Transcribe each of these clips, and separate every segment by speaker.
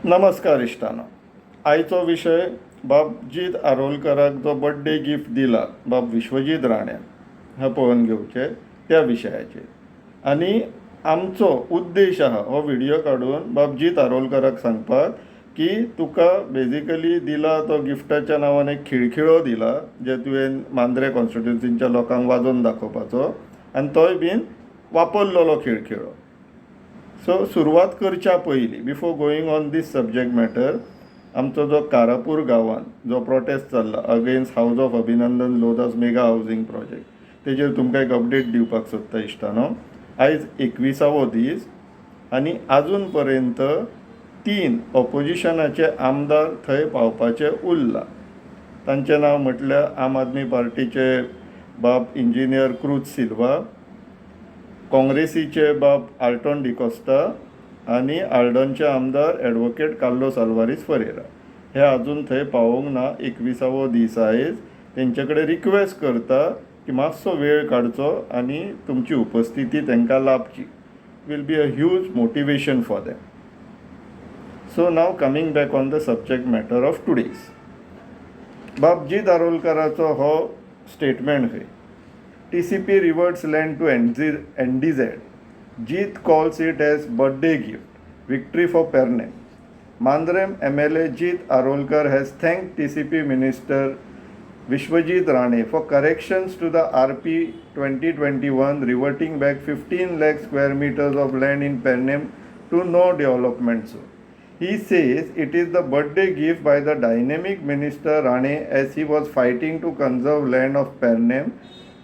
Speaker 1: नमस्कार इश्टानो, आयचो विशय बाब जीत आरोलकराक जो बड्डे गिफ्ट दिला बाब विश्वजीत राण्यान हें पळोवन घेवचें त्या विशयाचेर. आनी आमचो उद्देश आहा हो व्हिडियो काडून बाब जीत आरोलकराक सांगपाक की तुका बेजिकली दिला तो गिफ्टाच्या नांवान एक खिळखिळो दिला, जे तुवें मांद्रे कॉन्स्टिट्युन्सीच्या लोकांक वाजोवन दाखोवपाचो आनी तोय बीन वापरलेलो खिळखिळो. सो सुरवात करच्या पयलीं, before going on this subject matter, आमचो जो कारापूर गांवांत जो प्रोटेस्ट चल्ला against house of Abhinandan Lodha's mega housing project, तेजेर तुमकां एक अपडेट दिवपाक सोदता इश्टानो. आयज 21वो दीस आनी आजून पर्यंत तीन ऑपोजिशनाचे आमदार थंय पावपाचे उरला. तांचें नांव म्हटल्यार आम आदमी पार्टीचे बाब इंजिनियर क्रूज सिल्वा, काँग्रेसीचे बाब आल्टॉन डिकोस्ता आनी आल्डॉनचे आमदार एडवोकेट कार्लोस आल्वारीस फरेरा. हे आजून थंय पावोंक ना. 21वो दीस आयज. तेंचे कडेन रिक्वेस्ट करता की मातसो वेळ काडचो आनी तुमची उपस्थिती तांकां लाभची, will be a huge motivation for them. So now coming back on the subject matter of today's, बाब जीत आरोलकराचो हो स्टेटमेंट खंय, TCP reverts land to NDZ. Jeet calls it as birthday gift, victory for Pernem. Mandrem MLA Jeet Arolkar has thanked TCP Minister Vishwajit Rane for corrections to the RP 2021, reverting back 15 lakh square meters of land in Pernem to no development zone. He says it is the birthday gift by the dynamic Minister Rane, as he was fighting to conserve land of Pernem,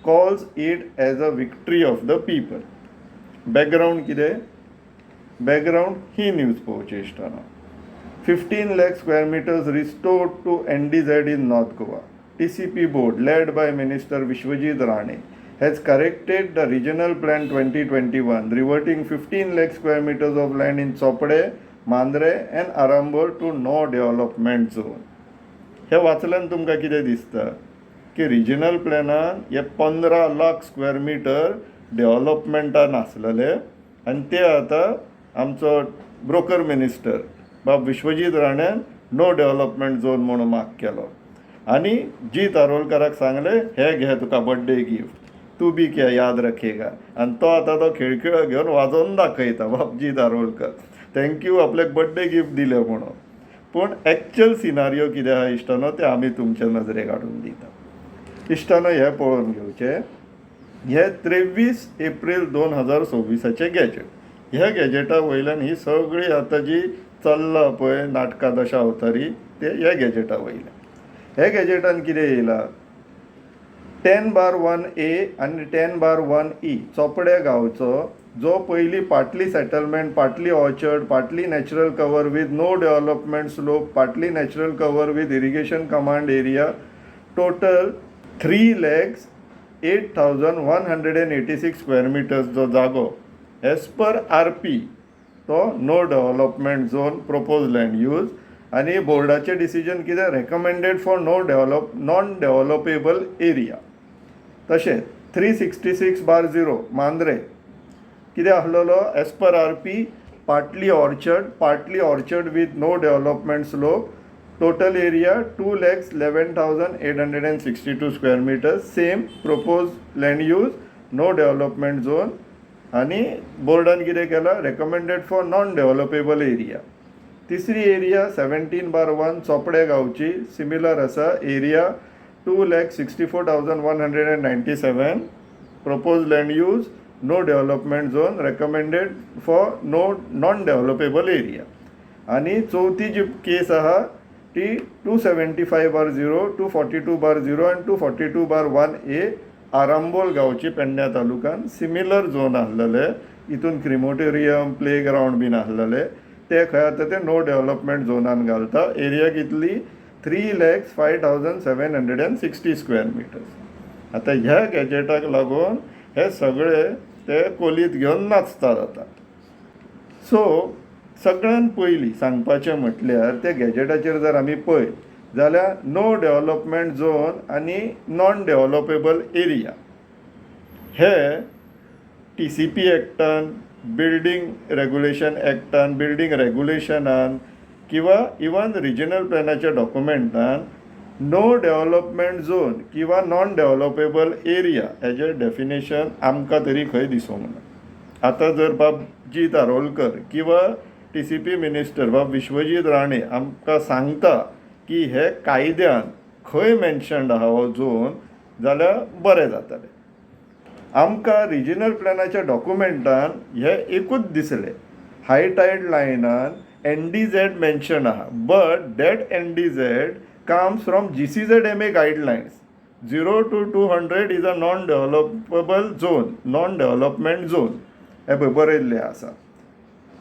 Speaker 1: calls it as a victory of the people. Background कितें? Background ही news पळोवची इश्टानो. 15 lakh square meters restored to NDZ in North Goa. TCP board, led by Minister Vishwajit Rane, has corrected the Regional Plan 2021, reverting 15 lakh square meters of land in Chopde, Mandre and Arambol to no development zone. हे वाचल्यान तुमकां कितें दिसता की regional प्लॅनान हे 15 lakh square metre डेव्हलपमेंटान आसलेले आनी ते आतां आमचो ब्रोकर मिनिस्टर बाब विश्वजीत राण्यान नो डेव्हलपमेंट झोन म्हणून मार्क केलो आनी जीत आरोलकराक सांगलें, हे घे तुका बड्डे गिफ्ट, तूं बी क्या याद रखेगा. आनी तो आतां तो खिळखिळो घेवन वाजोवन दाखयता. बाब जीत आरोलकर thank you, आपल्याक बड्डे गिफ्ट दिलें म्हणून. पूण एक्चुअल सिनारियो कितें आहा इश्टानो, तें आमी तुमच्या नजरेक हाडून दिता. इश्टानो, हें पळोवन घेवचें, हे 23 एप्रील 2026चें गॅजेट. ह्या गॅजेटा वयल्यान ही सगळी आतां जी चल्ला पळय नाटकां दशा अवतारी, ते ह्या गॅजेटा वयल्यान. ह्या गॅजेटान कितें येयलां? 10/1A आनी 10/1E, चोपडे गांवचो जो पयलीं partly settlement, partly orchard, partly natural cover with no development slope, partly natural cover with irrigation command area, total 3,08,186 square meters जो जागो, एज पर आर पी तो no development zone propose land use. आनी बोर्डाचें decision कितें? Recommended for no develop non developable area. तशेंच 366/0 मांद्रे कितें आसलेलो? As per RP, partly orchard, partly orchard with no development slope, total area 2,11,862 square meters, same propose land use no development zone. आनी बोर्डान कितें केलां? Recommended for non developable area. तिसरी area 17/1 Chopde गांवची, similar आसा, area 2,64,197, propose land use no development zone, recommended for no non developable area. आनी चवथी जी केस आहा ती 275/0, 242/0 आनी 242/1A, Arambol गांवची, पेडण्या तालुक्यान. सिमिलर झोन आसलेले, हितून क्रिमोटोरियम, प्ले ग्रावंड बीन आसलेले, ते खंय आतां ते नो डेव्हलपमेंट झोनान घालता. एरिया कितली? 3,05,760 square meters. आतां ह्या गॅजेटाक लागून हे सगळे ते कोलीत घेवन नाचतात आतां. सो सगळ्यान पयलीं सांगपाचें म्हटल्यार, त्या गॅजेटाचेर जर आमी पळयत जाल्यार नो डेव्हलपमेंट झोन आनी नॉन डेव्हलपेबल एरिया हे टीसीपी एक्टान, बिल्डींग रेगुलेशन एक्टान, बिल्डींग रेगुलेशनान किंवा इवन रिजनल प्लॅनाच्या डॉक्युमेंटान नो डेवलपमेंट झोन किंवा नॉन डेवलपेबल एरिया हेजें डेफिनेशन आमकां तरी खंय दिसूंक ना. आतां जर बाब जीत आरोलकर किंवा टीसीपी मिनिस्टर बाब विश्वजीत राणे आमकां सांगता की हे कायद्यान खंय मेन्शन्ड आहा हो झोन जाल्यार बरें जातलें. आमकां रिजनल प्लॅनाच्या डॉक्युमेंटान हें एकूच दिसलें, हाय टायड लायनान एनडीझेड मेन्शन आहा, but that NDZ comes from GCZMA guidelines. 0 to 200 is a non developable zone, non development zone हें पळय बरयल्लें आसा.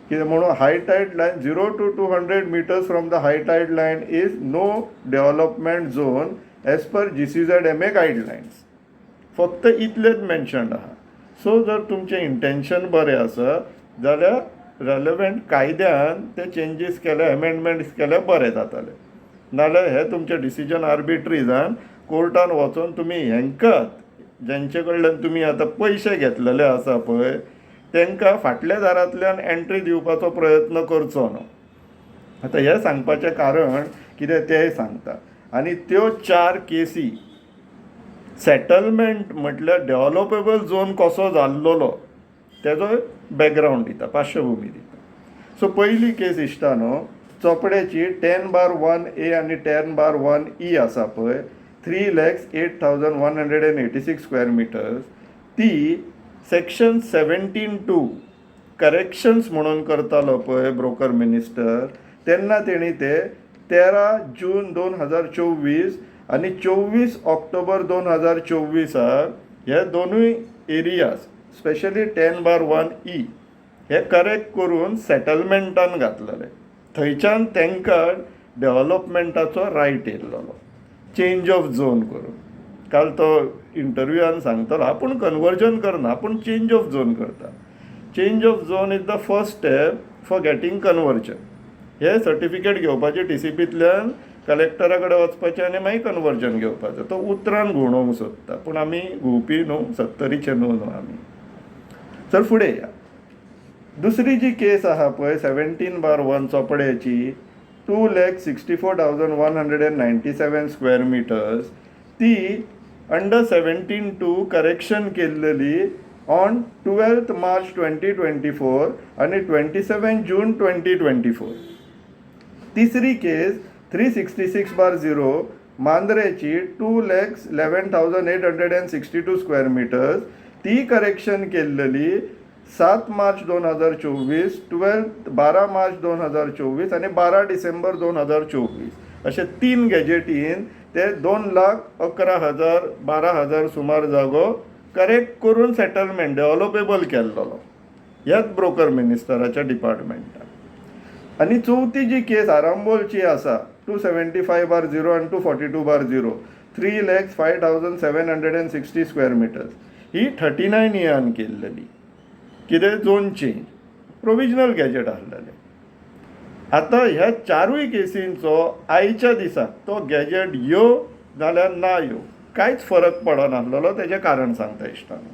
Speaker 1: कितें म्हणून high tide line 0 to 200 meters from the high tide line is no development zone as per GCZMA guidelines. फक्त इतलेंच mentioned आहा. So जर तुमचें इंटेन्शन बरें आसा जाल्यार रेलेवंट कायद्यान ते चेंजीस केले, एमेंडमेंट्स केले, बरें जातालें. नाल्यार हे तुमचें डिसिजन आर्बिट्री जावन कोर्टान वचोन तुमी हेंकात जेंचे कडल्यान तुमी आतां पयशे घेतलेले आसा पळय तांकां फाटल्या दारांतल्यान एंट्री दिवपाचो प्रयत्न करचो न्हू. आतां हें सांगपाचें कारण कितें तेंय सांगता. आनी त्यो चार केसी सेटलमेंट म्हटल्यार डेवलपेबल झोन कसो जाल्लोलो तेजो बॅकग्रावंड दिता, पार्श्वभुमी दिता. सो पयली केस इश्टानो चोपड्याची 10/1A आनी 10/1E आसा पळय, 3,08,186 square meters. ती सेक्शन 17(2) करेक्शन्स म्हणून करतालो पळय ब्रोकर मिनिस्टर, तेन्ना तेणी ते 13 जून 2024 आनी 24 ऑक्टोबर 2024 हे दोनूय एरियाज, स्पेशली 10/1E हे करेक्ट करून सेटलमेंटान घातलेले. थंयच्यान तांकां डेवलपमेंटाचो रायट येयल्लो चेंज ऑफ झोन करून. काल तो इंटरव्यूआन सांगतालो, आपूण कन्वर्जन करना, आपूण चेंज ऑफ झोन करता. Change of zone is the first step for getting conversion. हे सर्टिफिकेट घेवपाचें टीसीपींतल्यान, कलेक्टरा कडेन वचपाचें आनी मागीर कन्वर्जन घेवपाचें. तो उतरान घुंवडोवंक सोदता, पूण आमी घुंवपी न्हू, सत्तरीचे न्हू न्हू आमी. चल फुडें या. दुसरी जी केस आहा पळय, 17/1 चोपड्याची, 2,64,197 square meters, ती अंडर 17(2) करेक्शन केल्लेली on 12th March 2024 आनी 27 June 2024. तिसरी केस 366/0 मांद्रेची, 2,11,862 square meters, ती करेक्शन केल्लेली 7 मार्च 2024, 12 12 मार्च 2024 आनी 12 डिसेंबर 2024, अशे तीन गॅजेटीन ते 2,11,000 12,000 सुमार जागो करेक्ट करून सेटलमेंट डेवलपेबल केल्लोलो ह्याच ब्रोकर मिनिस्टराच्या डिपार्टमेंटान. आनी चवथी जी केस आरांबोलची आसा, 275/0 आनी 242/0, 3,05,760 square meters, ही 39 इयान केल्लेली कितें झोन चेंज, प्रोविजनल गॅजेट आहलेलें. आतां ह्या चारूय केसींचो आयच्या दिसाक तो गॅजेट यो नाल्यार ना यो कांयच फरक पडनासलेलो. तेजें कारण सांगता इश्टानो.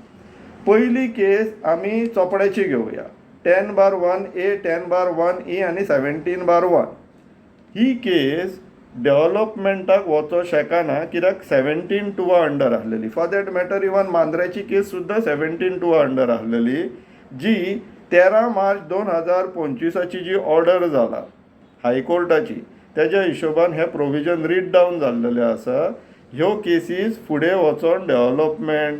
Speaker 1: पयली केस आमी चोपड्याची घेवया, 10/1A, 10/1E आनी 17/1. ही केस डेवलपमेंटाक वचो शकना कित्याक 17(2) अंडर आसलेली. फॉर that matter even मांद्र्याची केस सुद्दां 17(2) अंडर आसलेली, जी 13 मार्च 2025ची जी ऑर्डर जाला हायकोर्टाची तेज्या हिशोबान हें प्रोविजन रीड डावन जाल्लेलें आसा. ह्यो केसीस फुडें वचोन डेवलपमेंट,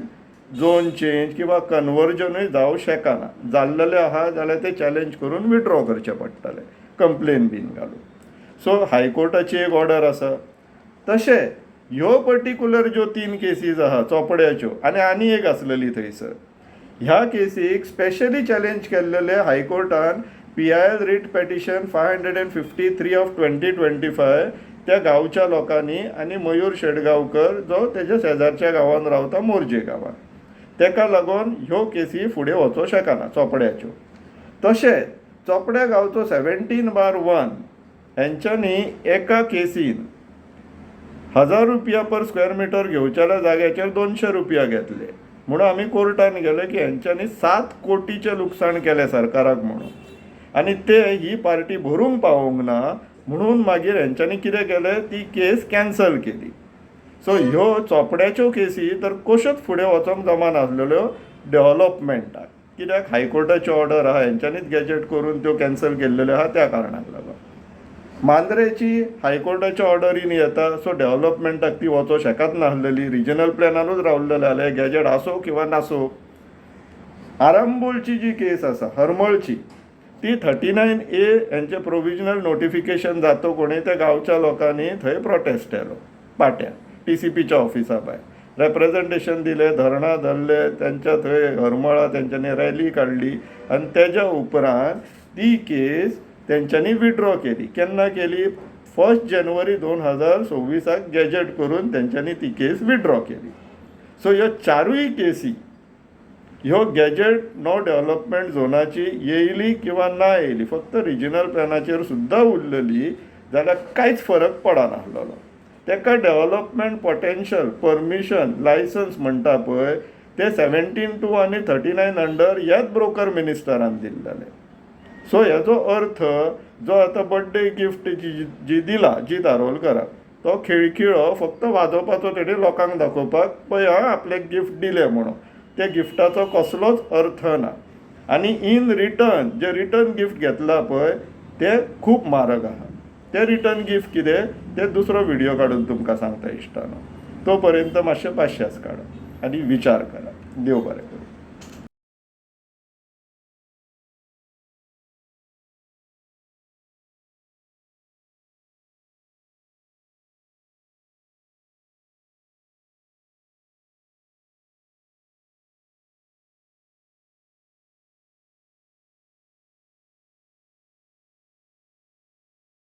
Speaker 1: झोन चेंज किंवा कन्वर्जनूय जावं शकना. जाल्लेलें आहा जाल्यार ते चॅलेंज करून विड्रॉ करचें पडटलें कंप्लेन बीन घालून. सो हायकोर्टाची एक ऑर्डर आसा. तशें ह्यो पर्टिक्युलर ज्यो तीन केसीस आहा चोपड्याच्यो आनी आनी एक आसलेली थंयसर, ह्या केसीक स्पेशली चॅलेंज केल्लेले हायकोर्टान PIL writ petition 553 of 2025, त्या गांवच्या लोकांनी आनी मयूर शेटगांवकर जो तेज्या शेजारच्या गांवान रावता, मोरजे गांवान, तेका लागून ह्यो केसी फुडें वचोंक शकना चोपड्याच्यो. तशेंच चोपड्या गांवचो 17/1, हेंच्यांनी एका केसीन 1000 रुपया पर स्क्वेअर मिटर घेवचेल्या जाग्याचेर 200 रुपया घेतले म्हणून आमी कोर्टान गेले की हेंच्यांनी 7 कोटीचें लुकसाण केलें सरकाराक म्हणून आनी ते ही पार्टी भरूंक पावोंक ना. म्हणून मागीर हेंच्यांनी कितें केलें, ती केस कॅन्सल केली. सो ह्यो चोपड्याच्यो केसी तर कश्योच फुडें वचोंक जमनासलेल्यो डेवलॉपमेंटाक, कित्याक हायकोर्टाची ऑर्डर आहा, हेंच्यांनीच गॅजेट करून त्यो कॅन्सल केल्लेल्यो आहा. त्या कारणाक लागून मांद्रेची हायकोर्टाच्या ऑर्डरीन येता, सो डेवलॉपमेंटाक ती वचोंक शकत नासलेली, रिजनल प्लॅनानूच रावलेले जाल्यार गॅजेट आसूं किंवा नासूं. आरांबोलची जी केस आसा, हरमळची, ती 39A हेंचें प्रोविजनल नोटिफिकेशन जातो कोणी त्या गांवच्या लोकांनी थंय प्रोटेस्ट केलो, पाट्यार टीसीपीच्या ऑफिसा भायर रेप्रेजेंटेशन दिलें, धरणां धरले तेंच्या थंय हरमळा, तेंच्यांनी रॅली काडली आनी तेज्या उपरांत ती केस तेंच्यांनी विड्रॉ केली. केन्ना केली? 1 जानेवारी 2026 गॅजेट करून तेंच्यांनी ती केस विड्रॉ केली. सो ह्यो चारूय केसी ह्यो गॅजेट नो डेवलॉपमेंट झोनाची येयली किंवा ना येयली, फक्त रिजनल प्लॅनाचेर सुद्दां उरलेली जाल्यार कांयच फरक पडनासलेलो. तेका डेवलॉपमेंट पोटेन्शियल परमिशन लायसन्स म्हणटा पळय ते 17(2) आनी 39 अंडर ह्याच ब्रोकर मिनिस्टरान दिल्लेले. सो हेजो अर्थ जो आतां बड्डे गिफ्ट जी जी दिला जीत आरोलकराक, तो खिळखिळो फक्त वाजोवपाचो, तेणी लोकांक दाखोवपाक पळय हा आपल्याक गिफ्ट दिलें म्हणून. त्या गिफ्टाचो कसलोच अर्थ ना. आनी in return J return gift घेतला पळय ते खूब म्हारग आहा. ते रिटर्न गिफ्ट कितें ते दुसरो व्हिडियो काडून तुमकां सांगता इश्टानो. तो पर्यंत मातशें पाशियेंस काडा आनी विचार करा. देव बरें करूं.